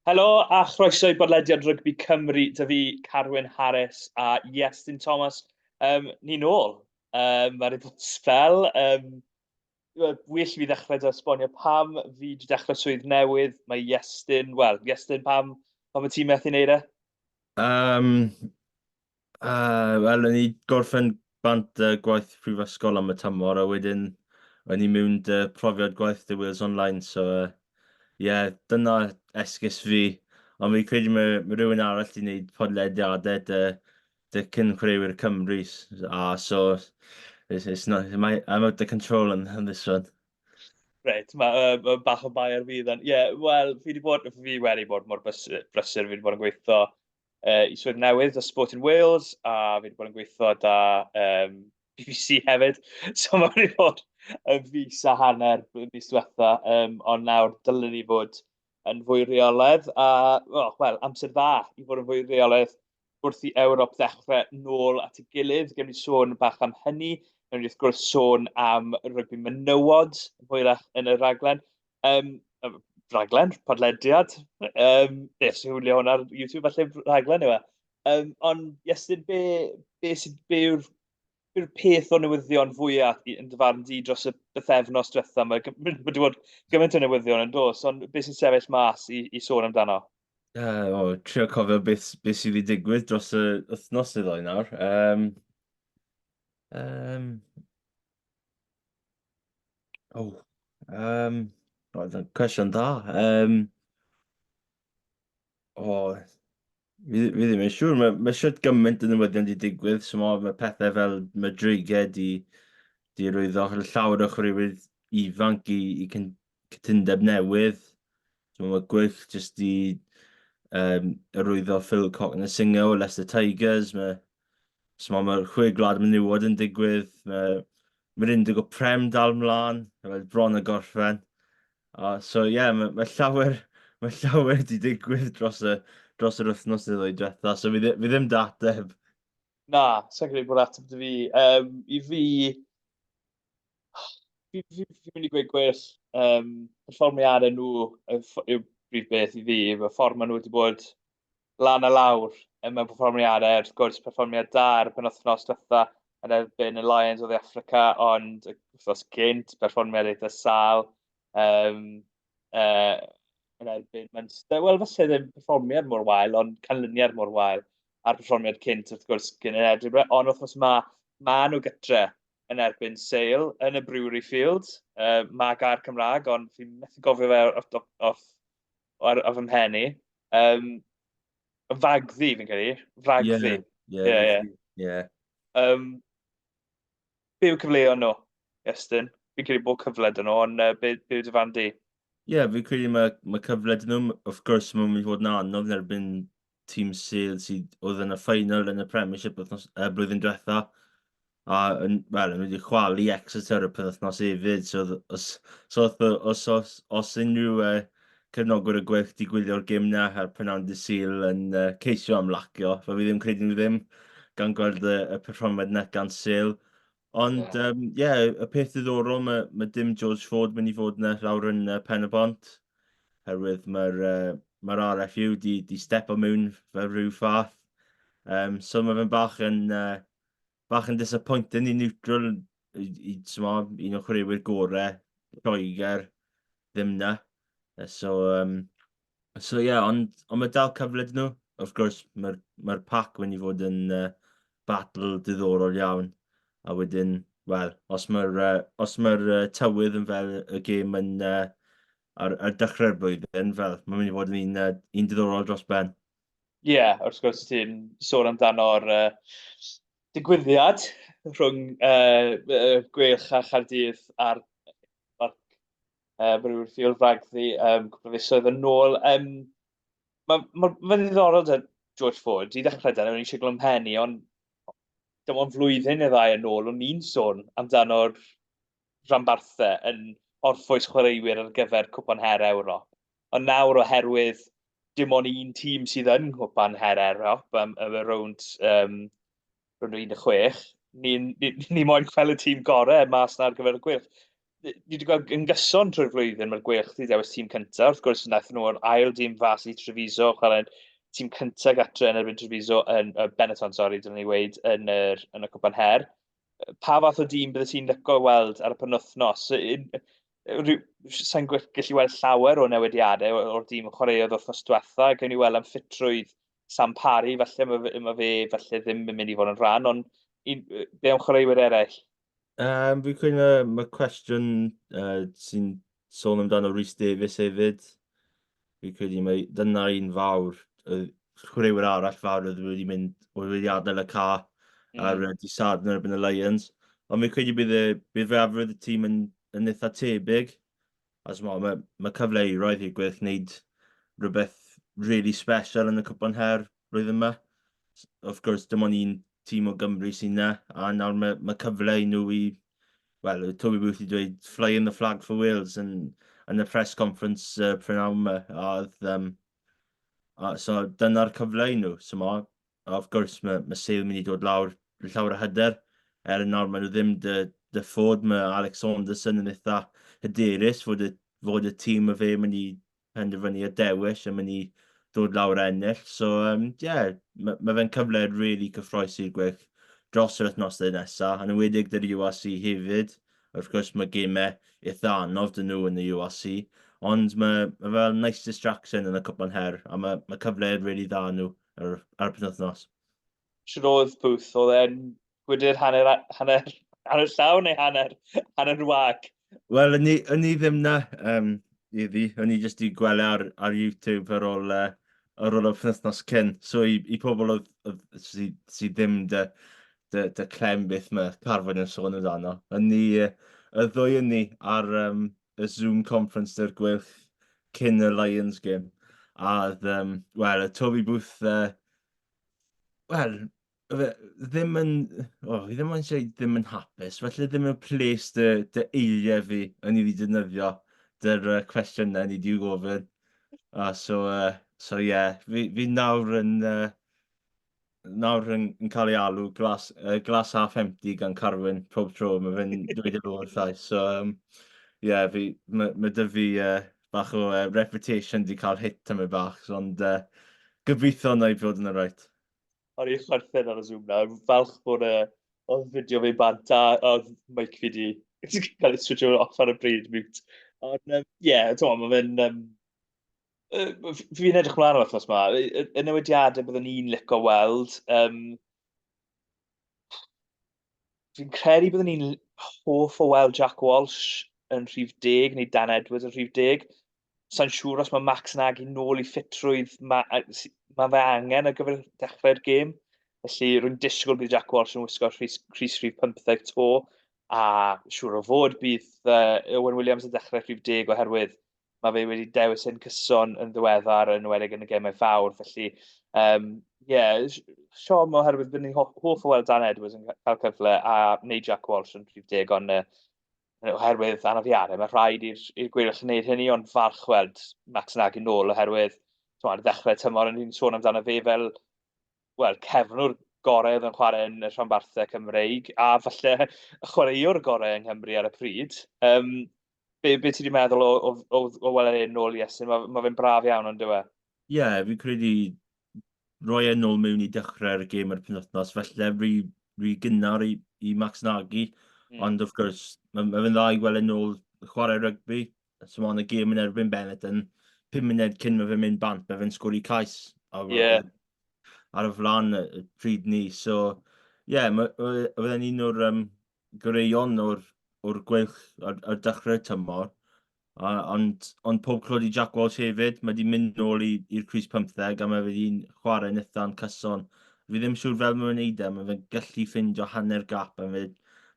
Helo a chroeso i bodlediad Rygbi Cymru, dy fi Carwyn Harris a Iestyn Thomas. Ni nôl. Mae wedi bod sbel. Well i fi ddechrau dy esbonio pam fi wedi dechrau swydd newydd. Mae Iestyn, wel, Iestyn, pam y ti'n methu wneud e? Wel, o'n i gorffen bant gwaith prifysgol am y tymor, a wedyn o'n i mewn dy profiad gwaith dy Wales Online, so yeah, dyna esgus fi. Ond fi'n credu mae rhywun arall di wneud podlediadau dy cyn chwaraewyr Cymru, a so it's not, my, I'm out of control on this one. Reit, mae bach o bai ar fi then. Ie, yeah, wel, fi wedi bod mor brysur, fi wedi bod yn gweithio i swydd newydd da Sport in Wales, a fi wedi bod yn gweithio da BBC hefyd. So mae wedi bod yn fis a hanner mis diwetha, ond nawr dylen ni fod yn fwy reolaidd, a well, amser dda i fod yn fwy reolaidd wrth i Ewrop ddechrau nôl at ei gilydd. Gewn ni sôn bach am hynny. Gewn ni wrth gwrs sôn am rygbi menywod hwyrach yn y rhaglen. Rhaglen, podlediad. Nes i hwylio hwnna ar YouTube, falle rhaglen yw e. Ond Iestyn, be yw'r be yw'r peth o newyddion fwyaf yn dy farn di dros y bythefnos diwetha? Mae wedi bod gymaint o newyddion yn dos, ond beth sy'n sefyll mas i sôn amdano? O, trio cofio beth sydd wedi digwydd dros y wythnos neu ddoi nawr. Oh, oh, cwestiwn dda. Oh, fi ddim yn siŵr. Mae siwt gymaint o newyddion wedi digwydd. So mae pethau fel mae Dreigiau di rwyddo llawer o chwaraewyr ifanc i cytundeb newydd. So mae Gweilch jyst di arwyddo Phil Cokanasiga o Leicester Tigers. So mae chwe gwlad menywod yn digwydd. Mae'r Indigo Prem dal mlaen, mae bron y gorffen. So ie, yeah, mae llawer di digwydd dros yr wythnos neu ddwy diwetha, so fi ddim dateb. Na, sa'n credu bod ateb dy fi. I fi, fi mynd i gweud gwell, perfformiadau nhw yw brif beth i fi. Y ffordd maen nhw wedi bod lan a lawr mewn perfformiadau, wrth gwrs perfformiad da ar y penwythnos diwetha yn erbyn y Lions o Dde Affrica, ond y wythnos gynt, perfformiad eitha sâl yn erbyn Munster. Wel, falle ddim perfformiad mor wael, ond canlyniad mor wael a'r perfformiad cynt, wrth gwrs, gyn yn Edinburgh. Ond wythnos yma, maen nhw gytre yn erbyn Sale yn y Brewery Field. Mae gair Cymraeg, ond fi'n methu gofio fe off fy mhen i. Fagddu, fi'n credu. Fragddu. Ie. Be yw cyfleoedd nhw, Iestyn? Fi'n credu bod cyfle dyn nhw, ond be yw dy farn di? Ie, yeah, fi'n credu mae cyfle dyn nhw. Of course, mae'n mynd i fod yn anodd yn erbyn tîm Sale sydd oedd yn y final yn y Premiership wythnos, blwyddyn diwetha. A yn, wel, yn wedi chwalu Exeter y penwythnos hefyd. So, os, so os unrhyw cefnogwyr y Gweilch di gwylio'r gêm na ar prynawn dydd Sul yn ceisio ymlacio, fe fi ddim credu nhw ddim, gan gweld y perfformiad na gan Sale. Ond, ie, yeah, y peth diddorol, mae dim George Ford mynd i fod yna lawr yn Pen y Bont, herwydd mae'r RFU di stepo mewn fel rhyw fath. So mae fe'n bach yn disappointing i neutral, i t'mo, un o chwaraewyr gorau Lloegr ddim na. So yeah, ond mae dal cyfle dyn nhw. Of course, mae'r pack mynd i fod yn battle diddorol iawn. A wedyn, wel, os mae'r tywydd yn fel y gêm yn ar dechrau'r blwyddyn, fel, mae'n mynd i fod yn un diddorol dros ben. Ie, yeah, wrth gwrs ti'n sôn amdano'r digwyddiad rhwng Gweilch a Chaerdydd ar Parc Brewery Field Ragddu cwpl o fisoedd yn ôl. Mae ddiddorol 'da George Ford, i ddechrau 'da, o'n i eisiau glympennu, ond dim ond flwyddyn neu ddau yn ôl, o'n i'n sôn amdano'r rhanbarthau yn orffwys chwaraewyr ar gyfer Cwpan Her Ewrop. Ond nawr oherwydd dim ond un tîm sydd yn Nghwpan Her Ewrop am y rownd 16, ni moyn gweld y tîm gorau mas na ar gyfer y Gweilch. Ni wedi gweld yn gyson trwy'r flwyddyn mae'r Gweilch wedi dewis tîm cyntaf. Wrth gwrs, wnaethon nhw'r ail dîm fas i Treviso, chwarae tîm cyntaf gatre yn erbyn Treviso, yn Benetton, sori, dyna ni weid, yn, yr, yn y Cwpan Her. Pa fath o dîm bydde ti'n lyco weld ar y penwythnos? Sa'n gallu weld llawer o newidiadau o'r dîm chwaraeodd wythnos diwetha. Gewn ni weld am ffitrwydd Sam Parry, falle mae fe, ma fe falle ddim yn mynd i fod yn rhan, ond un, be am chwaraewyr eraill? Fi'n credu mae, mae cwestiwn sy'n sôn amdano Rhys Davies hefyd. Fi'n credu mae dyna un fawr, y chwaraewyr arall fawr oedd wedi mynd, oedd wedi adael y ca ar dydd Sadwrn erbyn y Lions. Ond fi'n credu bydd, y, bydd fwyafrif y tîm yn, yn eitha tebyg. A mae, mae, mae cyfle i roedd i'r Gweilch wneud rhywbeth really special yn y Cwpan Her blwyddyn yma. Of course, dim ond un tîm o Gymru sy'n na, a nawr mae, mae cyfle i nhw i, wel, Toby Booth i dweud flying the flag for Wales yn, yn y press conference prynhawn yma. A, oedd, a, so dyna'r cyfle i nhw. So ma, a of course mae, mae Sale mynd i dod lawr llawer o hyder, er yn nawr maen nhw ddim dy, dy ffod, mae Alex Saunderson yn eitha hyderus fod y, fod y tîm y fe mynd i penderfynu y dewis yn mynd i ddod lawr ennill. So, yeah, mae ma fe'n cyfle really cyffroes i'r Gweilch dros yr wythnosau nesaf, yn enwedig dy'r URC hefyd. Wrth gwrs, mae gemau eitha anodd dyn nhw yn y URC, ond mae, mae fel nice distraction yn y Cwpan Her, a mae, mae cyfle really dda nhw ar, ar y penwythnos. Shwt oedd Booth? Oedd e'n gwydr hanner, hanner, hanner llawn neu hanner, hanner wag? Wel, o'n i, o'n i ddim na, iddi. O'n i jyst i gweld e ar, ar YouTube ar ôl, ar ôl y penwythnos cyn. So i, i pobl oedd, oedd, sy, sy ddim dy, dy, dy clem beth mae Carfon yn sôn amdano. O'n i, y ddwy o'n ni ar y Zoom conference dy'r Gweilch cyn y Lions game. A oedd, wel, y Toby Booth, wel, fe ddim yn, oh, fi ddim yn dweud ddim yn hapus, felly ddim yn ples dy, dy eiriau fi yn i fi defnyddio dy'r cwestiynau ni wedi gofyn. A so, so yeah, fi, fi nawr yn, nawr yn, yn cael ei alw glass, glass half empty gan Carwyn pob tro, mae fe'n dweud y lawr llai. So, yeah, fi, mae, ma dy fi bach o reputation di cael hit tymed bach, ond gobeithio na i fod yn y right. O'n i'n chwerthin ar y Zoom na, falch bod y oedd fideo fi bant a oedd mic fi di cael ei switcho off ar y bryd, mute. Ond, ie, yeah, ti'n mae fe'n... Fi'n edrych mlaen am wythnos yma. Y, y newidiadau byddwn ni'n licio weld. Fi'n credu byddwn ni'n hoff o weld Jack Walsh yn rhif 10 neu Dan Edwards yn rhif 10. Sa'n siŵr os mae Max Nagy nôl i ffitrwydd mae, ma fe angen ar gyfer dechrau'r gêm. Felly rwy'n disgwyl bydd Jack Walsh yn wisgo rhys, rhys rhif 15 to, a siŵr o fod bydd Owen Williams yn dechrau rhif 10 oherwydd mae fe wedi dewis yn cyson yn ddiweddar, yn enwedig yn y gemau fawr. Felly, yeah, siom oherwydd bydd ni'n hoff o weld Dan Edwards yn cael cyfle a neu Jack Walsh yn rhif 10, ond oherwydd anafiadau, mae rhaid i'r Gweilch wneud hynny, ond falch weld Max Nagy nôl oherwydd ar ddechrau tymor, yn ni'n sôn amdano fe fel wel, cefnwr gorau oedd yn chwarae yn y rhanbarthau Cymreig, a falle y chwaraewr gorau yng Nghymru ar y pryd. Be, be ti wedi meddwl o, o, o, o weld e'n nôl i Iestyn? Mae, ma fe'n braf iawn, ond dyw e? Ie, yeah, fi'n credu roi e nôl mewn i dechrau'r gêm ar y penwythnos, felly rhy, rhy gynnar i, i Max Nagy. Ond, of course, mae ma fe'n dda i weld e nôl chwarae rygbi. So mae'n y gêm yn erbyn Benetton, 5 munud cyn mae fe'n mynd bant, mae fe'n sgori cais ar, ar y flan y pryd ni. So, ie, yeah, mae fe'n un o'r goreuon o'r, o'r Gweilch ar, ar dechrau'r tymor. A, ond, ond pob clod i Jack Walsh hefyd, mae wedi mynd nôl i'r crys 15 a mae wedi'n chwarae yn eitha'n cyson. Fi ddim siŵr fel mae'n wneud e, mae fe'n gallu ffindio hanner gap a mae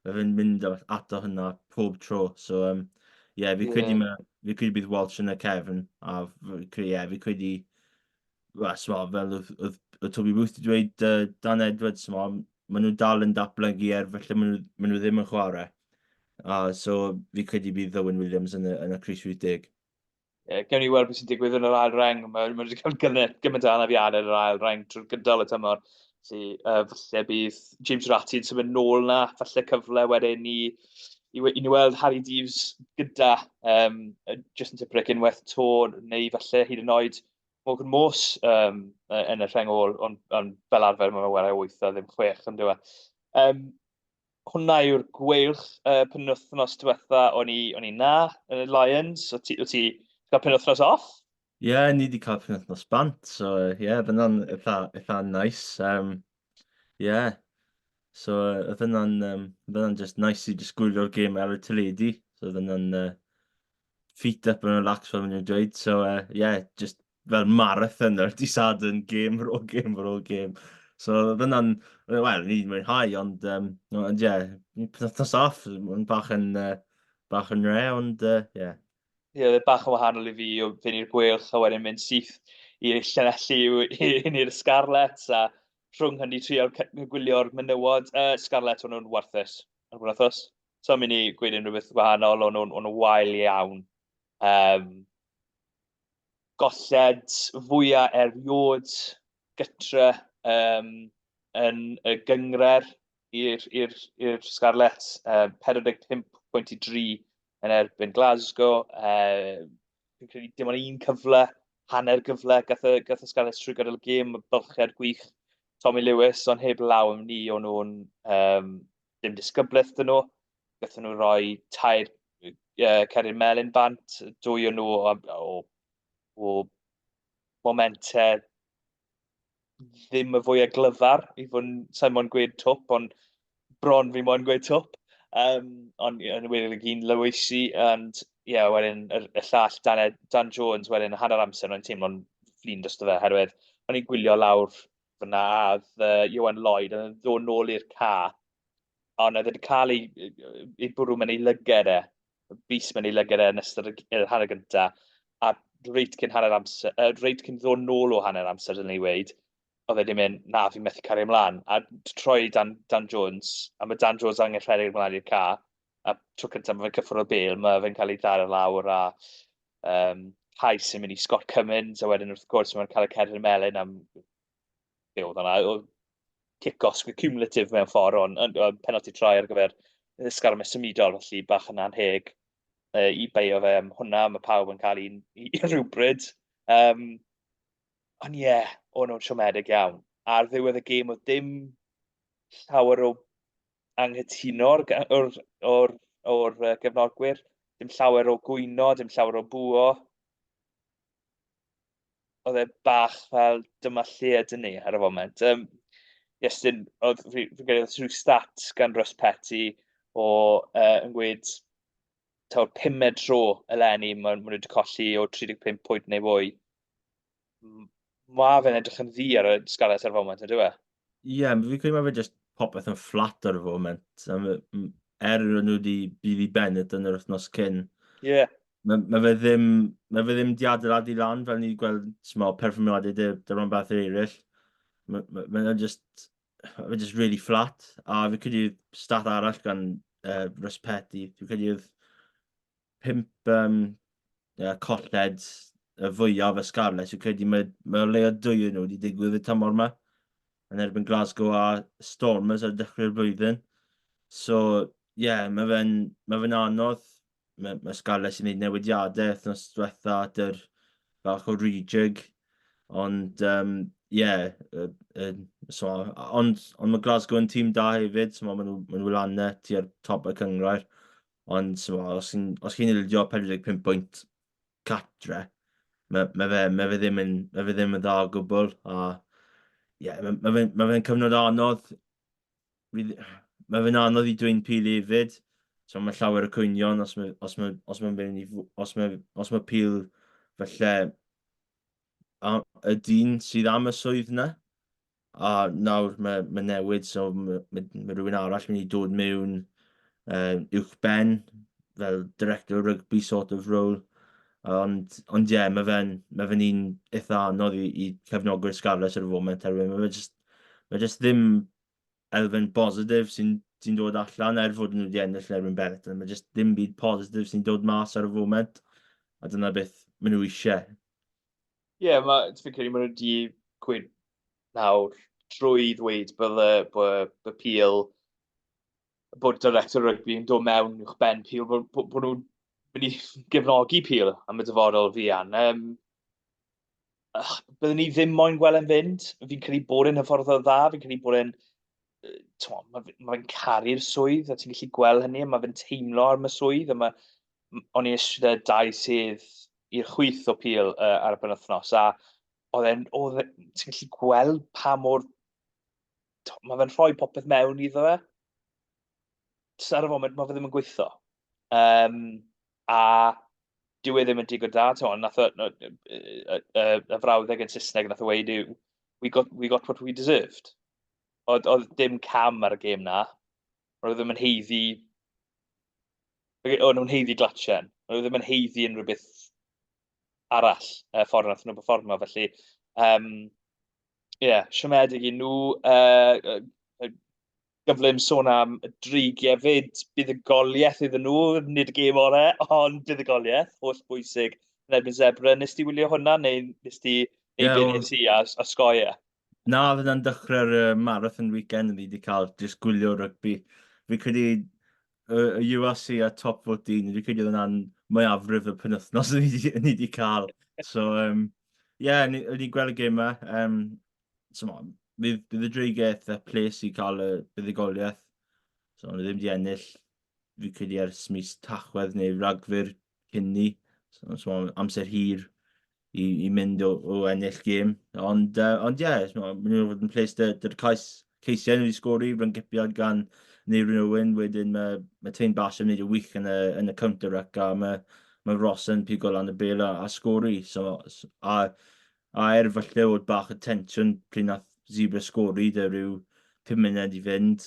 fe'n mynd ato hynna pob tro. So, yeah, fi credu, fi credu bydd Walsh yn y cefn, a fi, yeah, fi credu, well, sma, fel oedd, oedd, oedd Toby Booth wedi dweud, Dan Edwards, sma, maen nhw dal yn datblygu er, felly maen nhw, maen nhw ddim yn chwarae. So fi credu bydd Owen Williams yn y, yn y crys 80. Yeah, gewn ni weld beth sy'n digwydd yn yr ail reng. Mae ma wedi cael gymaint, gymaint o anafiadau yn yr ail reng trwy'r gydol y tymor. Felly, falle bydd James Ratti yn symud nôl na, falle cyfle wedyn i... i ni weld Harri Deaves gyda Justin Tipuric unwaith 'to, neu falle hyd yn oed Morgan Morse yn y rheng ôl, ond fel arfer mae'n chwarae 8 a ddim 6, ond dyw e. Hwnna yw'r Gweilch. Penwythnos diwetha o'n i 'na yn y Lions. O ti cael penwythnos off? Ie, yeah, ni wedi cael penwythnos bant, so ie, yeah, oedd hwnna'n eitha nice. Yeah. So oedd hwnna'n just nice i just gwylio'r gêm ar y teledu. So oedd hwnna'n feet up and relax fel maen nhw'n dweud. So yeah, just fel marathon ar dydd Sadwrn, gêm ar ôl gêm ar ôl gêm. So oedd hwnna'n, wel, ni wedi mwynhau, ond ie, yeah, penwythnos off, mae'n bach yn rare, ond ie. Yeah. Ie, yeah, bach yn wahanol i fi o fynd i'r Gweilch a wedyn mynd syth i Llanelli i'r Scarlets a rhwng hynny trio gwylio'r menywod. Scarlets, o'n nhw'n warthus ar wythnos. So mynd i gweud unrhyw beth gwahanol, o'n nhw wael iawn. Golled fwyaf erioed gytre yn y gynghrair i'r Scarlets, 45.3 yn erbyn Glasgow. Fi'n credu dim ond un cyfle, hanner gyfle gath y Scarlets trwy gydol y gêm, bylchiad gwych Tommy Lewis, ond heb law am ni, o'n nhw'n dim disgyblaeth dyn nhw. Gathon nhw roi tair cerdyn melyn bant, dwy o'n nhw o momentau ddim y fwyaf glyfar, i fod yn, sa'n moyn gweud twp, ond bron fi moyn gweud twp. Ond yn enwedig un Lewisi, and ie, yeah, wedyn y llall, Dan Jones, wedyn hanner amser, o'n teimlo'n flin drosto fe, herwydd o'n i'n gwylio lawr fyna, a oedd Ioan Lloyd yn ddod nôl i'r ca, ond oedd wedi cael ei bwrw mewn ei lyged e, bys mewn ei lyged e yn ystod y hanner gyntaf, a reit cyn hanner amser, reit cyn ddod nôl o hanner amser, dylen ni weud, oedd e wedi mynd, "Na, fi'n methu cario ymlaen." A troi Dan Jones, a mae Dan Jones angen rhedeg ymlaen i'r ca, a tro cyntaf mae fe'n cyffwrdd o bêl, mae fe'n cael ei ddaro lawr a cais yn mynd i Scott Cummins, a wedyn wrth gwrs mae'n cael y cerdyn melyn am be oedd hwnna, oedd kick-off cumulative mewn ffordd, ond penalty try ar gyfer ysgarmes symudol, felly bach yn anheg i beio fe am hwnna, mae pawb yn cael un i rhywbryd. Ond ie, yeah, o'n nhw'n siomedig iawn. Ar ddiwedd y gêm oedd dim llawer o anghytuno o'r gefnogwyr, dim llawer o gwyno, dim llawer o bŵo. Oedd e bach fel dyma lle ydyn ni ar y foment. Iestyn, oedd fi credu oedd rhyw stat gan Russ Petty o yn gweud taw'r pumed tro eleni maen nhw wedi colli o 35 pwynt neu fwy. Mae fe'n edrych yn ddu ar y Scarlets ar y foment, ydyw e? Ie, yeah, fi'n credu mae fe just popeth yn flat ar y foment. Er nhw wedi bydd i Bennett yn yr wythnos cyn. Mae fe ddim di adeiladu lan fel ni wedi gweld small, perfformiadau dy rhanbarthau eraill. Mae just really flat. A fi credu stat arall gan Russ Petty. Fi'n credu oedd pump yeah, colled y fwyaf y Scarlets. Fi'n credu mae o leia dwy nhw wedi digwydd y tymor yma yn erbyn Glasgow a Stormers ar dechrau'r blwyddyn. So, ie, yeah, mae fe'n anodd. Mae Scarlets yn gwneud newidiadau wythnos diwetha at yr bach o rejig. Ond, yeah, so, ond mae Glasgow yn tîm da hefyd, so maen nhw lan 'na tua'r top y cynghrair. Ond so, os chi'n ildio 45 pwynt catre, mae fe ddim yn dda o gwbl. A ie, yeah, mae fe'n cyfnod anodd. Mae fe'n anodd i Dwayne Peel hefyd. So mae llawer o cwynion os mae Peel falle y dyn sydd am y swydd yna. A nawr mae newid, so mae rhywun arall mynd i dod mewn uwch ben, fel director rugby sort of role. Ond ie, yeah, mae fe'n un eitha anodd i cefnogwyr Scarlets ar y foment, herwydd mae just ddim elfen positif sy'n dod allan er fod nhw wedi ennill yn erbyn Benetton. Mae just ddim byd positif sy'n dod mas ar y foment, a dyna beth maen nhw eisiau. Ie, yeah, fi'n credu maen nhw wedi gweud nawr drwy ddweud bod Peel Bod director rygbi yn dod mewn uwch ben Peel, bod nhw'n mynd i gefnogi Peel am y dyfodol fuan. Byddwn ni ddim moyn gweld e'n fynd. Fi'n credu bod e'n hyfforddwr dda, fi'n credu bod e'n... Mae fe'n caru'r swydd, a ti'n gallu gweld hynny, a mae fe'n teimlo am y swydd, a mae... O'n i eisiau dau sydd i'r chwith o Peel ar y penwythnos, a oedd e'n... Oedd e, ti'n gallu gweld pa mor... Mae fe'n rhoi popeth mewn iddo fe. Jyst ar y foment, mae fe ddim yn gweithio. A dyw e ddim yn digon da. Ti'n nath o, y frawddeg yn Saesneg nath o weud yw, we got what we deserved." Oedd dim cam ar y gêm na. Oedd ddim yn haeddu... O'n nhw'n haeddu glatchen. Oedd ddim yn haeddu unrhyw beth arall, y ffordd nath nhw performo. Felly, yeah, siomedig i nhw. Gyflym sôn am y Dreigiau fyd, buddugoliaeth iddyn nhw, nid y gêm orau, ond buddugoliaeth, holl bwysig yn erbyn Zebre. Nes ti wylio hwnna, neu nes ti neud be nes i a sgoi e? Na, oedd hwnna'n dechrau'r marathon weekend fi wedi cael just gwylio rygbi. Fi credu y URC a Top 14, fi credu oedd hwnna'n mwyafrif y penwythnos ni wedi cael. So, yeah, ni wedi gweld y gêm yma. So, bydd y Dreigiau eitha ples i cael y buddugoliaeth. So, nhw ddim wedi ennill, fi credu, ers mis Tachwedd neu Ragfyr cyn ni. So amser hir i mynd o ennill gêm. Ond ie, yeah, maen nhw'n fod yn ples dy'r cais, ceisiau nhw wedi sgori, ryngipiad gan Neirin Owen, wedyn mae Taine Basham yn gwneud y wych yn y counter ruck a mae Ross yn pigo lan y bel a sgori. So, a er falle oedd bach o tensiwn pryd nath Zebre sgori 'da rhyw 5 munud i fynd,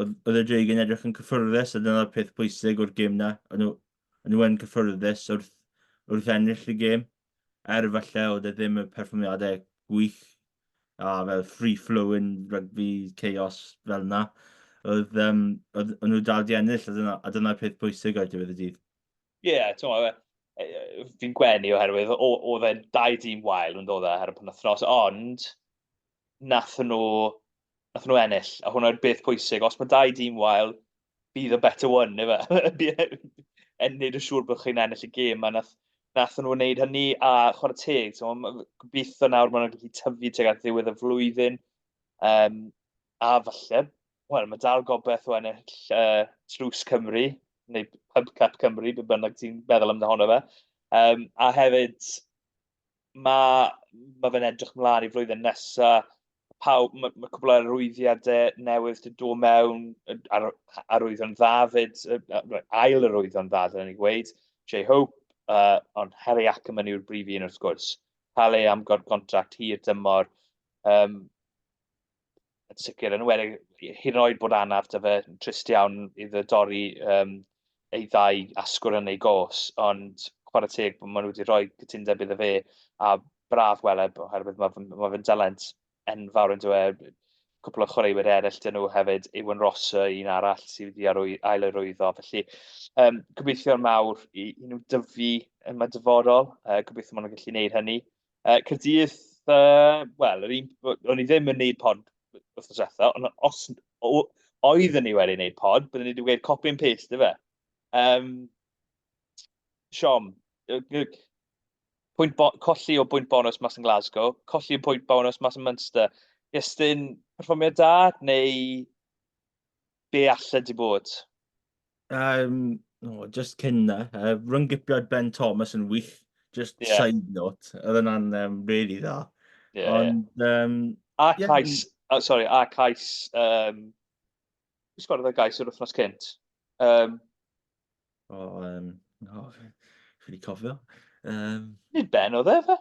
oedd y Dreigiau'n edrych yn cyffyrddus, a dyna'r peth pwysig o'r gêm na. O'n nhw yn cyffyrddus wrth ennill y gêm, er falle oedd e ddim y perfformiadau gwych a fel free-flowing rugby chaos fel na. Oedd nhw dal di ennill, a dyna'r peth pwysig ar diwedd y dydd. Ie, yeah, ti'n meddwl, fi'n gwenu oherwydd oedd e'n dau dîm wael yn dod e ar y penwythnos, ond nath nhw ennill, a hwnna'r beth pwysig. Os mae dau dîm wael, bydd y better one, ife? En wneud yn siŵr bod chi'n ennill y gêm, a nath nhw wneud hynny, a chwarae teg, so, gobeithio nawr maen nhw'n gallu tyfu tuag at ddiwedd y flwyddyn, a falle, wel, mae dal gobeith o ennill Tlws Cymru, neu Pub Cup Cymru, be bynnag ti'n meddwl amdano fe. A hefyd, mae fe'n edrych mlaen i flwyddyn nesaf. Pawb, mae cwbl o arwyddiadau newydd 'di dod mewn, arwyddo'n dda fyd, ail arwyddo'n dda, dyna ni gweud, Jay Hope, ond Harry Ackerman yw'r brif un wrth gwrs. Cael ei am contract hir dymor. Yn sicr, yn enwedig hyd yn oed bod anaf 'da fe, yn trist iawn iddo dorri ei ddau asgwrn yn ei gos, ond chwarae teg bod maen nhw wedi rhoi cytundeb iddo fe, a braf weled oherwydd mae fe'n dalent enfawr yn dweud. Cwpl o chwaraewyr eraill dyn nhw hefyd, Ewan Rosser, un arall sydd wedi ail arwyddo. Felly, gobeithio'n mawr i nhw dyfu yn y dyfodol. Gobeithio maen nhw'n gallu gwneud hynny. Caerdydd, wel, yr un, o'n i ddim yn gwneud pod wythnos diwetha, ond os oeddwn ni wedi gwneud pod, byddwn ni wedi gweud copy and paste, ife? Siom, colli o bwynt bonus mas yn Glasgow, colli o pwynt bonus mas yn Munster. Iestyn, perfformiad da, neu be alle di bod? Oh, just cyn na, rhyngipiad Ben Thomas yn wych. Just side note, oedd yna'n really dda. Ond, A cais, oh, sorry, a cais, sgorodd y gais yr wythnos cynt? Oh, fi wedi cofio. Nid Ben oedd e, fe?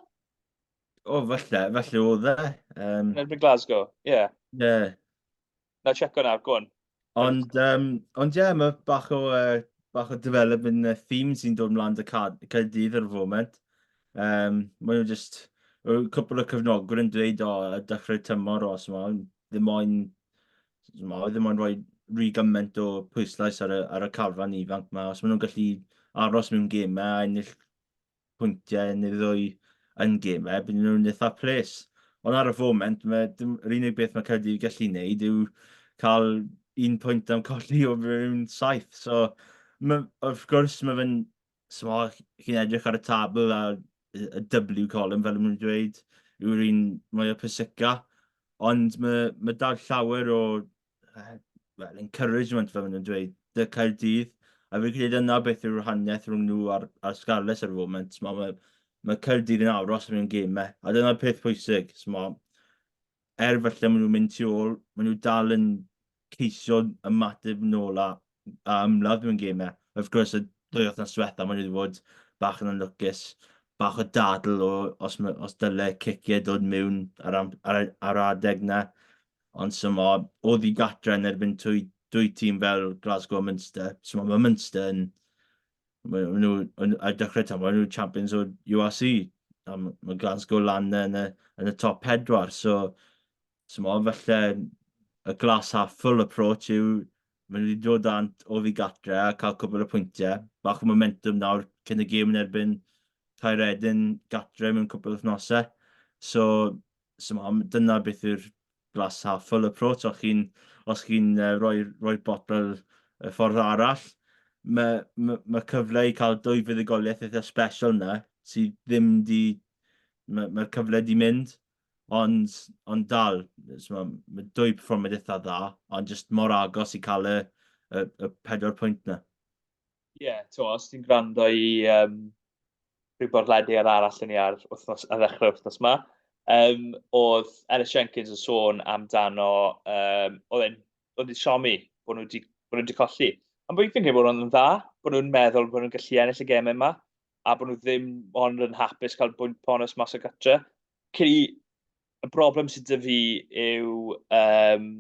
O, falle oedd e. Yn erbyn Glasgow, ie. Yeah. Na checo nawr, go on. Ond ie, yeah, mae bach o development theme sy'n dod mlaen 'da Caerdydd ar y foment. Mae nhw just, cwpl o cefnogwyr yn dweud o, y dechrau tymor os ma, ddim moyn rhoi rhy gymaint o pwyslais ar y carfan ifanc ma. Os maen nhw'n gallu aros mewn gemau a ennill pwyntiau neu ddwy yn gemau, bydden nhw'n eitha ples. Ond ar y foment, yr unig beth mae Caerdydd gallu wneud yw cael un pwynt am colli o fewn saith. So, ma, wrth gwrs, mae fe'n... So, chi'n edrych ar y tabl a y W column, fel maen nhw'n dweud, yw'r un mwyaf pwysica. Ond mae, mae dal llawer o well, encouragement, fel maen nhw'n dweud, dy Caerdydd. A fi'n credu yna beth yw'r wahaniaeth rhwng nhw a'r, a'r Scarlets ar y foment. Mae, mae, mae Caerdydd yn aros mewn gemau. A dyna'r peth pwysig. So, mae, er falle maen nhw'n mynd tu ôl, maen nhw dal yn ceisio ymateb nôl a, a ymladd mewn gemau. Wrth gwrs, y ddwy wythnos diwetha, maen nhw wedi bod bach yn anlwcus, bach o dadl o os, os dyle ciciau dod mewn ar, ar, ar adeg na. Ond so mo, oedd i gatre yn erbyn dwy, dwy tîm fel Glasgow a Munster. So mae Munster yn... Mae nhw, ar dechrau tymor, maen nhw champions o'r URC. A mae Glasgow lan yn y, yn y top pedwar. So, so mo, falle y glass half full approach yw maen nhw wedi dod ant o fi gatre a cael cwbl o pwyntiau. Bach o momentum nawr cyn y gêm yn erbyn Caeredin gatre mewn cwbl o wythnosau. So, so ma, dyna beth yw'r glass half full approach. Os chi'n os chi'n uh, rhoi, rhoi botel y ffordd arall, mae, mae, mae cyfle i cael dwy fuddugoliaeth eitha special yna sydd ddim di... Mae'r mae cyfle di mynd, ond, ond dal, so mae, mae dwy perfformiad eitha dda, ond just mor agos i cael y, y, y pedwar pwynt na. Ie, yeah, to, os ti'n gwrando i um, rhyw bodlediad arall yn ni ar, wythnos, ar ddechrau wythnos yma, um, oedd Ellis Jenkins yn sôn amdano, um, oedd e'n oedd e'n siomi bod nhw wedi, bod nhw wedi colli. Ond fi'n credu bod nhw'n dda, bod nhw'n meddwl bod nhw'n gallu ennill y gemau yma, a bod nhw ddim ond yn hapus cael bwynt bonus mas o gatre. Credu, y broblem sydd 'da fi yw um,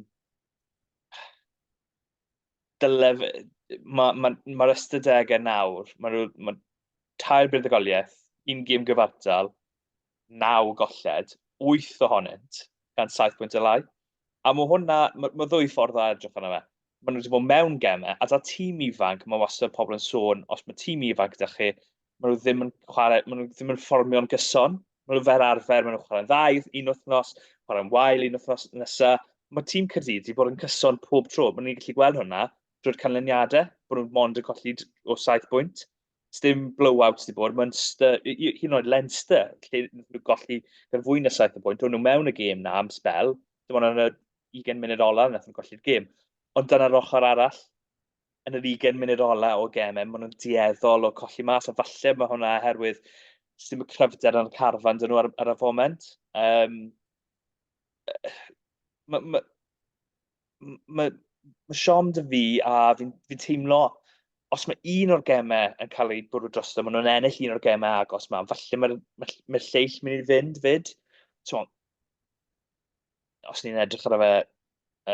dyle... Mae'r ma, ma, ma ystadegau nawr, mae nhw, ma tair buddugoliaeth, un gêm gyfartal, naw golled, wyth ohonynt gan 7 pwynt o lai. A mae hwnna, mae, ma ddwy ffordd o edrych arno fe. Maen nhw wedi bod mewn gemau, a da tîm ifanc, mae wastad pobl yn sôn, os mae tîm ifanc gyda chi, maen nhw ddim yn chwarae, maen nhw ddim yn fformio'n gyson. Maen nhw fel arfer, maen nhw'n chwarae'n dda un wythnos, chwarae'n wael un wythnos nesaf. Mae tîm Caerdydd wedi bod yn cyson pob tro. Maen nhw'n gallu gweld hwnna drwy'r canlyniadau, bod nhw'n mond yn colli o 7 bwynt. Sdim blowouts wedi bod. Munster, hyd yn oed Leinster, lle nhw golli gan fwy na 7 bwynt, o'n nhw mewn y gêm na am sbel. Dim ond yn y 20 munud ola nath nhw golli'r gêm. Ond dyna'r ochr arall yn yr 20 munud ola o gemau, maen nhw'n dueddol o colli mas, a falle mae hwnna oherwydd sydd y cryfder yn y carfan dyn nhw ar, ar y foment. Um, mae ma, ma, ma siom dy fi a fi'n fi teimlo os mae un o'r gemau yn cael ei bwrw drosto, maen nhw'n ennill un o'r gemau agos ma, falle mae'r ma, ma lleill mynd i fynd fyd. So, os ni'n edrych ar fe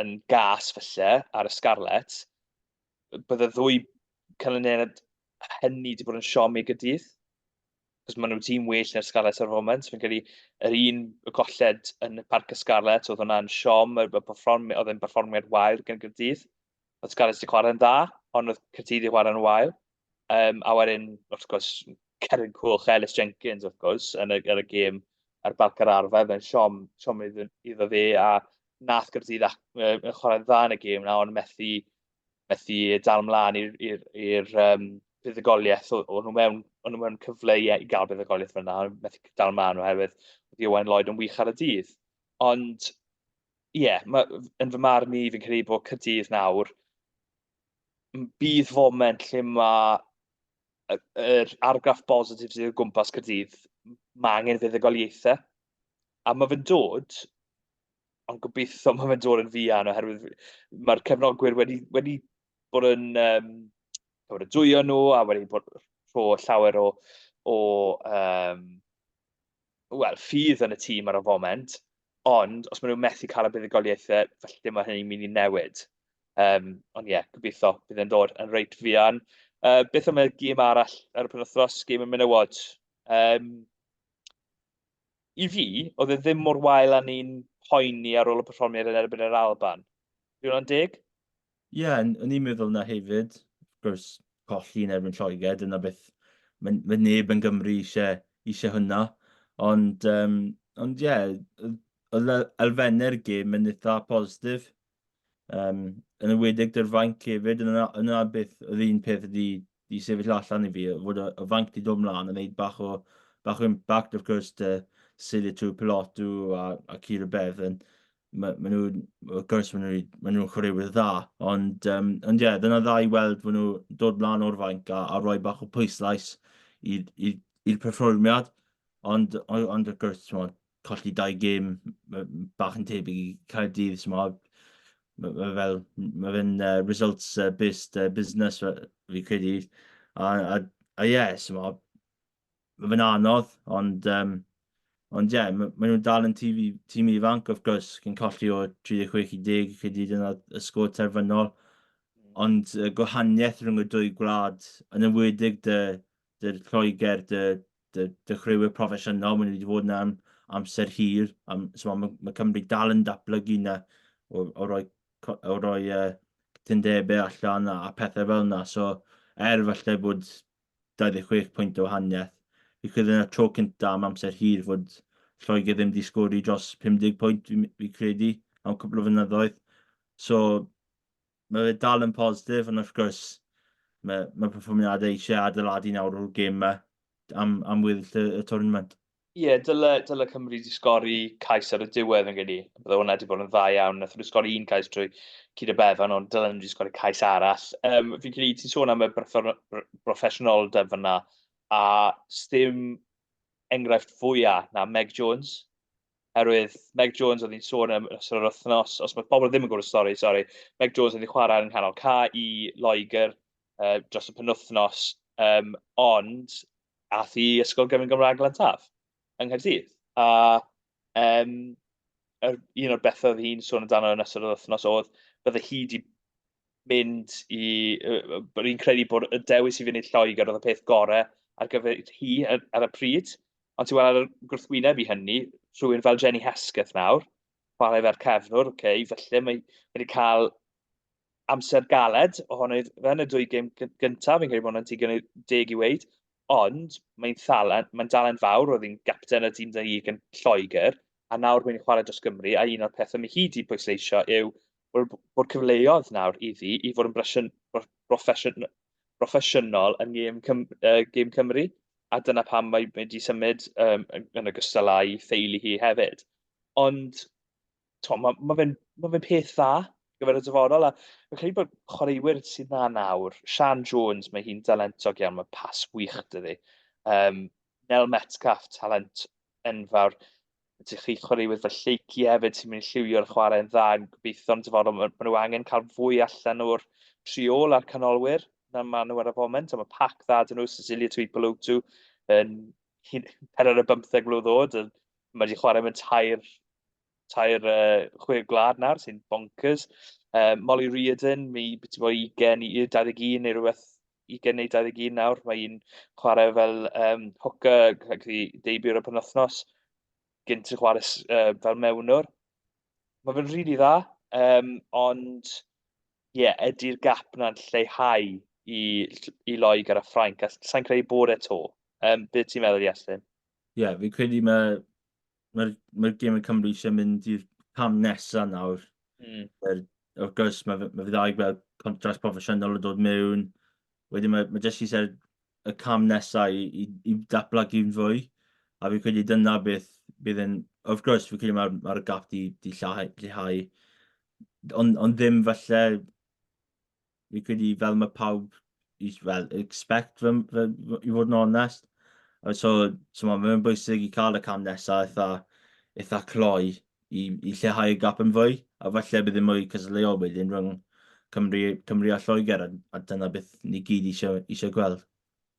yn gas falle ar y Scarlets, bydde ddwy canlyniad hynny wedi bod yn siom i Gaerdydd. Cos maen nhw'n tîm well na'r Scarlets ar y foment. Fi'n credu yr un y golled yn y Parc y Scarlets, oedd hwnna'n siom, oedd e'n berfformiad wael gan Gaerdydd. Oedd Scarlets wedi chwarae'n dda, ond oedd Caerdydd wedi chwarae'n wael. Um, a wedyn, wrth gwrs, Cerdyn Coch, Ellis Jenkins, wrth gwrs, yn y, yn y gêm ar Barc yr Arfau, mae'n siom, siom iddo, iddo fe, a nath Gaerdydd ac, uh, yn chwarae'n dda yn y gêm na, ond methu, methu dal mlaen i'r um, buddugoliaeth, o'n nhw mewn, o'n nhw mewn cyfle i, i gael buddugoliaeth fyna, ond methu dal mlaen oherwydd oedd Ieuan Lloyd yn wych ar y dydd. Ond, ie, yeah, ma, yn fy marn i, fi'n credu bod Caerdydd nawr, bydd foment lle mae yr argraff bositif sydd o gwmpas Caerdydd, mae angen fuddugoliaethau. A mae fe'n dod, ond gobeithio mae fe'n dod yn fuan oherwydd mae'r cefnogwyr wedi, wedi bod yn um, bod yn dwyo nhw a wedi bod rho llawer o, o um, wel, ffydd yn y tîm ar y foment, ond os maen nhw'n methu cael y buddugoliaethau, felly mae hynny'n mynd i newid. Um, ond ie, yeah, gobeithio bydd e'n dod yn reit fuan. Uh, beth am y gêm arall ar y penwythnos, gêm y menywod? Um, I fi, oedd e ddim mor wael â ni'n poeni ar ôl y perfformiad yn erbyn yr Alban. Yw hwnna'n deg? Ie, yeah, o'n i'n meddwl na hefyd. Of gwrs, colli yn erbyn Lloegr, dyna beth mae, mae neb yn Gymru eisiau, eisiau hwnna. Ond, um, ond ie, yeah, oedd elfennau'r gêm yn eitha positif. Um, yn enwedig dy'r fainc hefyd, yn yna, yna beth, oedd un peth ydi di sefyll allan i fi, fod y, y fainc di dod mlaen yn gwneud bach o, bach o impact, of course, dy Celia Tuipulotu a, a Keira Bevan, ma, ma nhw, wrth gwrs, maen nhw'n ma nhw chwaraewyr dda, ond, um, ond ie, yeah, dyna dda i weld fod nhw dod mlaen o'r fainc a, a rhoi bach o pwyslais i'r perfformiad, ond, ond, ond wrth gwrs, colli dau gêm bach yn tebyg i Caerdydd, so mae ma fel, mae fe'n uh, results uh, based uh, business fi credu. A, a, a ie, yeah, so mae ma fe'n anodd, ond um, ond ie, yeah, maen ma nhw'n dal yn tîm, tîm ifanc, wrth gwrs, cyn colli o 36 i 10, credu dyna y sgôr terfynol. Ond uh, gwahaniaeth rhwng y dwy gwlad, yn enwedig dy, dy Lloegr, dy dy dechreuwyr proffesiynol, maen nhw wedi bod yna am amser hir, am, so mae, mae Cymru dal yn datblygu yna o, o roi, o roi uh, cytundebau allan a, a pethau fel yna. So, er falle bod 26 pwynt o wahaniaeth, fi credu yna tro cynta am amser hir fod Lloegr ddim wedi sgori dros 50 pwynt, fi, fi credu, am cwpl o flynyddoedd. So, mae fe dal yn positif, ond wrth gwrs, mae, mae perfformiadau eisiau adeiladu nawr o'r gêm yma am, am weddill y, y tournament. Ie, yeah, dyle, dyle Cymru wedi sgori cais ar y diwedd yn gyda. Bydde hwnna wedi bod yn dda iawn. Nath nhw sgori un cais trwy Cyd y Bevan, ond dylen nhw wedi sgori cais arall. Um, fi'n credu ti'n sôn am y broffesiynoldeb fyna, a sdim enghraifft fwyaf na Meg Jones. Oherwydd Meg Jones oedd hi'n sôn am ystod yr wythnos, os mae pobl ddim yn gwybod y stori, sori, Meg Jones oedd hi'n chwarae yn nghanol ca i Loegr uh, dros y penwythnos, um, ond ath i Ysgol Gyfun Gymraeg Glantaf yng Nghaerdydd. A um, er, un o'r bethau oedd hi'n sôn amdano yn ystod yr wythnos oedd bydde hi wedi mynd i... Bod hi'n credu bod y dewis i fynd i Lloegr oedd y peth gorau ar gyfer hi ar, ar y pryd. Ond ti'n weld ar y gwrthwyneb i hynny, rhywun fel Jenny Hesketh nawr, chwarae fel cefnwr, oce, okay, felly mae wedi cael amser galed ohono fe yn y dwy gêm gyntaf, fi'n credu bod hwnna'n digon deg i weud, ond mae'n thalent, mae'n dalent fawr, oedd hi'n gapten y tîm 21 yn Lloegr, a nawr mae'n chwarae dros Gymru, a un o'r pethau mae hi wedi pwysleisio yw bod, bod cyfleoedd nawr iddi i fod yn broffesiwn, broffesiynol yn gêm, Cym, uh, gêm Cymru, a dyna pam mae wedi symud um, yn ogystal â'i theulu hi hefyd. Ond to, mae ma fe'n ma fe peth dda gyfer y dyfodol, a fi'n credu bod chwaraewyr sydd na nawr, Sian Jones, mae hi'n dalentog iawn, mae pas wych dydi. Um, Nel Metcalf, talent enfawr. Ydych chi chwaraewyr fel Lleucu hefyd sy'n mynd i lliwio'r chwarae'n dda, yn gobeithio yn dyfodol. Mae ma nhw angen cael fwy allan o'r triol a'r canolwyr na maen nhw ar y foment, a mae pac dda dyn nhw, Cecilia Tuipulotu yn 4 ar 15 mlwydd oed, mae wedi chwarae mewn tair tair uh, chwe gwlad nawr sy'n bonkers. Um, Molly Reardon, mi beth i bod 20 i 21 neu rhywbeth 20 neu 21 nawr. Mae hi'n chwarae fel um, hooker, ac i debut ar y penwythnos, gynt yn chwarae uh, fel mewnwr. Mae fe'n rili really dda, um, ond ie, yeah, ydy'r gap na'n lleihau i, i Loegr a Ffrainc, a sa'n credu bod e to. Um, beth ti'n meddwl, Iestyn? Ie, yeah, fi'n credu mae mae'r mae gêm y Cymru eisiau mynd i'r cam nesaf nawr. Mm. Er, wrth gwrs, mae, mae fe dda i gweld contrast proffesiynol yn dod mewn. Wedyn mae, mae jyst eisiau y cam nesaf i, i, i datblygu'n fwy. A fi'n credu dyna beth bydd yn... Wrth gwrs, fi'n credu mae'r mae gap di, di lleihau. Ond, ond ddim falle Fi'n credu fel mae pawb i, well, expect fy, fy, i fod yn onest. So, so mae'n bwysig i cael y cam nesaf eitha, eitha cloi i, i lleihau y gap yn fwy. A falle bydd yn mwy cystadleuol wedyn rhwng Cymru, Cymru a Lloegr, a, a dyna beth ni gyd eisiau, eisiau gweld.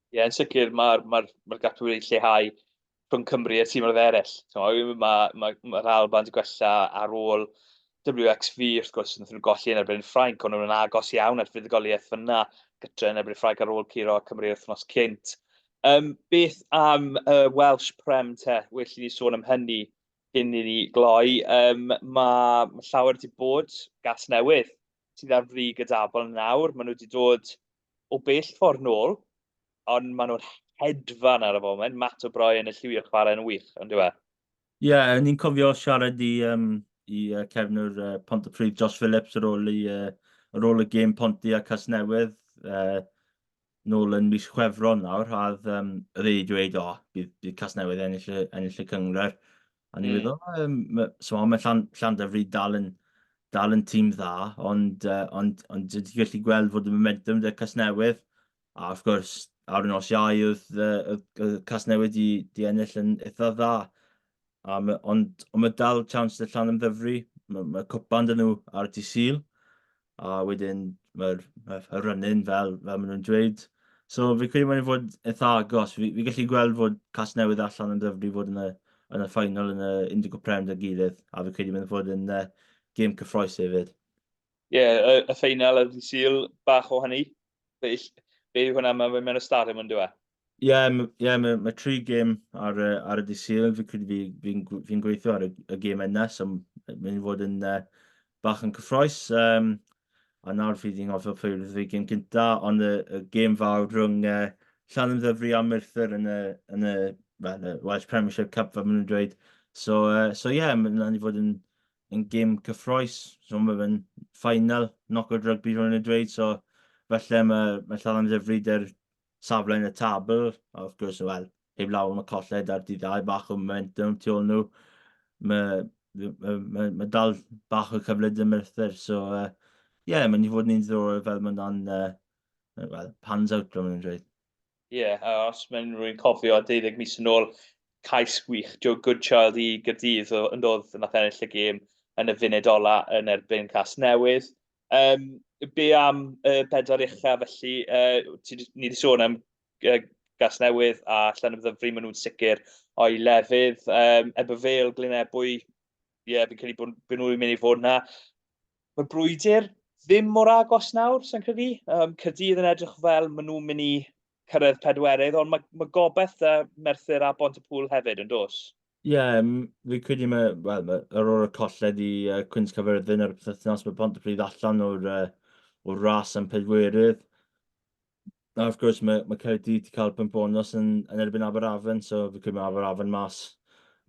Ie, yeah, yn sicr mae'r ma ma gap wedi lleihau rhwng Cymru a tîmoedd eraill. Mae'r ma, ma, ma Alban wedi gwella ar ôl WXV, wrth gwrs, wnaethon nhw golli yn erbyn Ffrainc, ond nhw'n agos iawn at fuddugoliaeth fyna gytre yn erbyn Ffrainc ar ôl curo Cymru wythnos cynt. Um, beth am y uh, Welsh Prem te? Well i ni sôn am hynny cyn i ni gloi. Um, mae ma llawer wedi bod gas newydd sydd ar frig y dabl nawr. Maen nhw wedi dod o bell ffordd nôl, ond maen nhw'n hedfan ar y foment. Matt O'Brien yn lliwio'r chwarae yn wych, ond yw e? Ie, yeah, ni'n cofio siarad i, um, i uh, cefnwr uh, Pontypridd Josh Phillips ar ôl i uh, ar ôl y gêm Ponty a Casnewydd, nôl yn mis Chwefror nawr, a oedd, oedd e wedi dweud, o, bydd, bydd Casnewydd ennill y, ennill y cynghrair. A ni'n meddwl, so mae Llan, Llandyfri dal yn, dal yn tîm dda, ond, ond, ond ti'n gallu gweld fod y momentum 'da Casnewydd, a wrth gwrs, ar y nos Iau oedd, oedd, oedd Casnewydd di, di ennill yn eitha dda. A ma, ond, ond mae dal chance 'da Llanymddyfri, mae, mae cwpan 'da nhw ar dydd Sul, a wedyn mae'r ma run-in fel, fel maen nhw'n dweud. So fi credu mae'n fod eitha agos. Fi, fi gallu gweld fod Casnewydd a Llanymddyfri fod yn y, yn y final yn y Indigo Prem 'da gilydd, a fi credu mae'n fod yn gêm cyffroes hefyd. Ie, yeah, y, y ffeinal ar dydd Sul, bach o hynny. Be, be yw hwnna, mae'n mewn y stadiwm yn dweud? Ie, yeah, yeah, mae, mae tri gêm ar, ar y dydd Sul. Fi credu fi'n fi, fi, fi gweithio ar y, y gêm yna, so mae'n mynd i fod yn bach yn cyffroes. A nawr fi wedi ngofio pwy oedd y gêm cynta, ond y, y gêm fawr rhwng Llanymddyfri a Merthyr yn y, yn y, well, y Welsh Premiership Cup, fel maen nhw'n dweud. So, so yeah, mae'n mynd i fod yn, yn gêm cyffroes. So mae fe'n final knockout rugby, fel maen nhw'n dweud. So felly mae, mae Llanymddyfri dy'r safle yn y tabl, a wrth gwrs, wel, heb lawer am y colled ar dydd Iau, bach o momentum tu ôl nhw. Mae, mae, mae, mae dal bach o cyfle 'da Merthyr, so ie, yeah, mae'n i fod yn un ddiddorol fel mae hwnna'n, well, pans out, fel maen nhw'n dweud. Ie, yeah, a os mae'n rhywun cofio 12 mis yn ôl, cais gwych Joe Goodchild i Gaerdydd yn dod nath ennill y gêm yn y funud ola yn erbyn Casnewydd. Um, be am y bedwar ucha felly? Ti, ni wedi sôn am Gasnewydd a Llanymddyfri, maen nhw'n sicr o'i lefydd. Eberfale, Glynebwy, ie, yeah, fi'n credu bod, bod nhw'n mynd i fod yna. Mae'r brwydr ddim mor agos nawr, sa'n credu. Caerdydd yn edrych fel maen nhw'n mynd i cyrraedd pedwerydd, ond mae, mae gobeith da Merthyr a Pontypool hefyd, yn dos? Ie, yeah, fi credu mae, wel, mae, ar ôl y colled i Cwins Caerfyrddin ar y pythefnos, mae Pontypridd allan o'r, o'r ras am pedwerydd. A wrth gwrs, mae, mae Caerdydd wedi cael pump bonus yn, yn erbyn Aberafan, so fi credu mae Aberafan mas,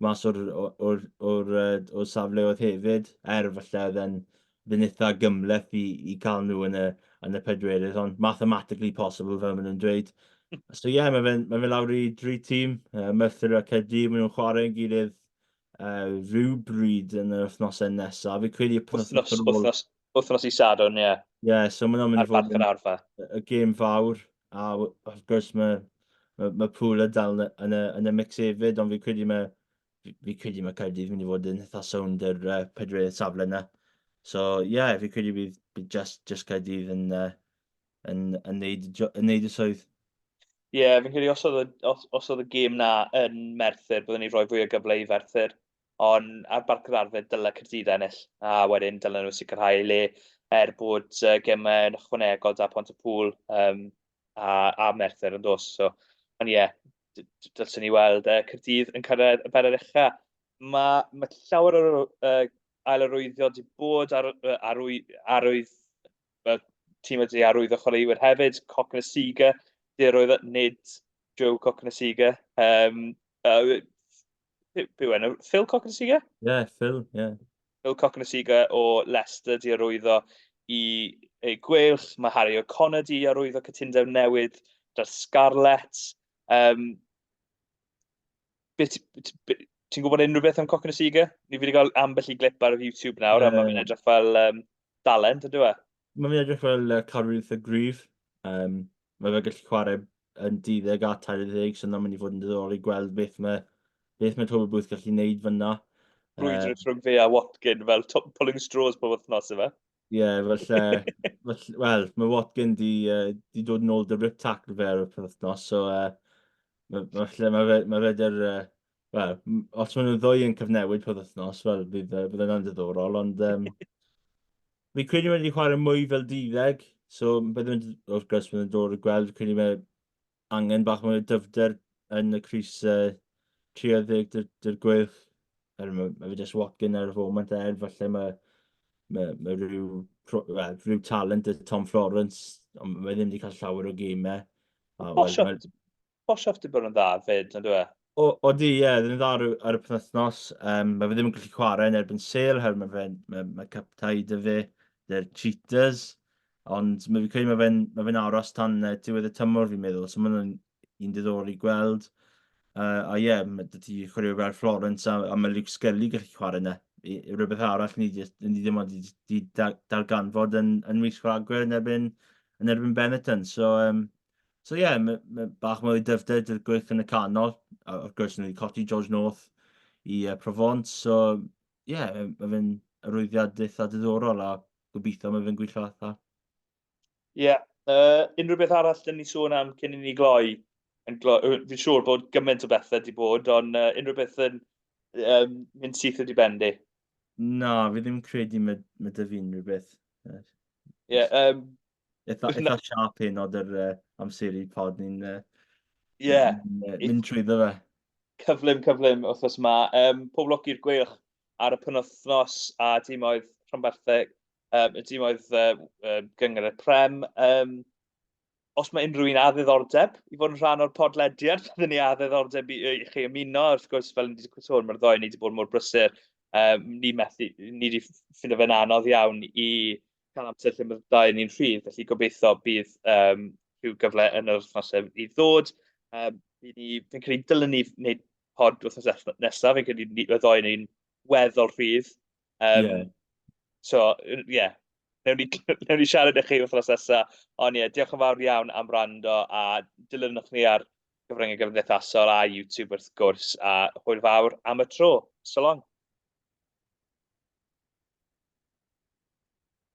mas o'r, o'r, o'r, o'r, o'r safleoedd hefyd, er falle oedd e'n fy'n eitha gymhleth i, i cael nhw yn y, yn y pedwerydd, ond mathematically possible fel maen nhw'n dweud. So ie, yeah, mae fe'n mae fe lawr i dri tîm, Merthyr a Caerdydd, maen nhw'n chwarae yn gilydd rhywbryd yn yr wythnosau nesaf. Fi credu y wythnos, wythnos, wythnos i Sadwrn, ie. Yeah. Ie, yeah, so maen nhw'n mynd i fod yn arfa. y gêm fawr, a wrth gwrs mae, mae, mae Pŵl dal yn y, yn y, yn y mix hefyd, ond fi credu mae fi credu mae Caerdydd mynd i fod yn eitha sownd yr pedwerydd safle yna. So, ie, yeah, fi credu bydd, bydd just, just Caerdydd yn, yn, yn, neud, yn neud y swydd. Ie, yeah, fi'n credu os oedd, y, os, os oedd y gêm na yn Merthyr, byddwn ni'n rhoi fwy o gyfle i Ferthyr. Ond ar Barc yr Arfau, dyle Caerdydd ennill, a wedyn dylen nhw sicrhau ei le er bod gemau yn ychwanegol da Pontypool a, a Merthyr yn dos. So, ond ie, yeah, dylswn ni weld Caerdydd yn cyrraedd y bedair ucha. Mae, mae llawer o'r ailarwyddio wedi bod ar, arwy, arwydd, well, tîm wedi arwyddo chwaraewyr hefyd, Cokanasiga, di arwyddo, nid Joe Cokanasiga. Be yw enw? Phil Cokanasiga? Ie, yeah, Phil, ie. Yeah. Phil Cokanasiga o Leicester di arwyddo i ei Gweilch. Mae Harry O'Connor di arwyddo cytundeb newydd 'da'r Scarlets. Ti'n gwybod unrhyw beth am Cokanasiga? Ni fi wedi cael ambell i glip ar YouTube nawr, a mae'n edrych fel dalent, ynddo e? Mae'n edrych fel carwyr eitha gryf. Mae fe gallu chwarae yn 12 a 30, so na'n mynd i fod yn diddorol i gweld beth mae, beth mae Toby Booth gallu gwneud fyna. Brwydr rhwng fe a Watkin fel pulling straws pob wythnos yma. Ie, yeah, falle, falle, wel, mae Watkin di, di dod yn ôl dy rip tackle fe ar y penwythnos, so falle mae fe, mae fe dy'r, wel, os maen nhw'n ddwy yn cyfnewid pob wythnos, wel, bydd, bydd yna'n diddorol, ond fi credu wedi chwarae mwy fel duddeg, so bydd yn, wrth gwrs, bydd yn dod i gweld, fi credu mae angen bach mwy o dyfnder yn y crys 30 dy'r, dy'r Gweilch. Er, mae, mae fe just Watkin ar y foment er, falle mae, mae, mae rhyw, well, rhyw talent y Tom Florence, ond mae ddim wedi cael llawer o gemau. Boshoff, mae... Boshoff wedi bod yn dda fyd, yn dwi? O, odi, ie, yeah, ddim yn dda ar, ar y penwythnos. Mae fe ddim yn gallu chwarae yn erbyn Sale, herwydd mae, fe, mae, mae cup tie 'da fe, dy'r Cheetahs. Ond mae fi'n credu mae fe'n ma fe aros tan diwedd y tymor fi'n meddwl, so mae'n un diddorol i gweld. A ie, yeah, mae dy ti chwaraewyr fel Florence a mae Luke Scully gallu chwarae yna. Rhywbeth arall ni, ni ddim ond wedi darganfod yn mis Rhagfyr yn erbyn Benetton. So ie, yeah, mae bach mwy o dyfnder dy'r Gweilch yn y canol. A wrth gwrs, ni wedi colli George North i Provence. So ie, yeah, mae fe'n arwyddiad eitha diddorol a gobeithio mae fe'n gweithio allan. Ie. Yeah. Unrhyw beth arall dyn ni sôn am cyn i ni gloi? Fi'n siŵr bod gymaint o bethau wedi bod, ond unrhyw beth yn mynd syth wedi bendi? Na, fi ddim credu mae dy fi unrhyw beth. Ie. Yeah, Eitha siarp hyn odd yr amseru pod ni'n mynd trwyddo fe. Cyflym, cyflym wythnos yma. Pob lwc i'r Gweilch ar y penwythnos a timoedd rhanbarthau, y timoedd Gynghrair y Prem. Os mae unrhyw un â ddiddordeb i fod yn rhan o'r podlediad, byddwn ni â ddiddordeb i chi ymuno. Wrth gwrs, fel ni wedi sôn, mae'r ddoi ni wedi bod mor brysur. Ni methu, ni wedi ffindo fe'n anodd iawn i cael amser lle mae'r ddau ni'n rhydd, felly gobeithio bydd rhyw gyfle yn yr wythnosau i ddod. Fi'n credu dylen ni wneud pod wythnos nesaf, fi'n credu y ddoi ni'n weddol rhydd. So, ie, yeah, newn ni siarad i chi wythnos nesaf. Ond ie, yeah, diolch yn fawr iawn am wrando a dilynwch ni ar gyfryngau gymdeithasol a YouTube wrth gwrs, a hwyl fawr am y tro. So long.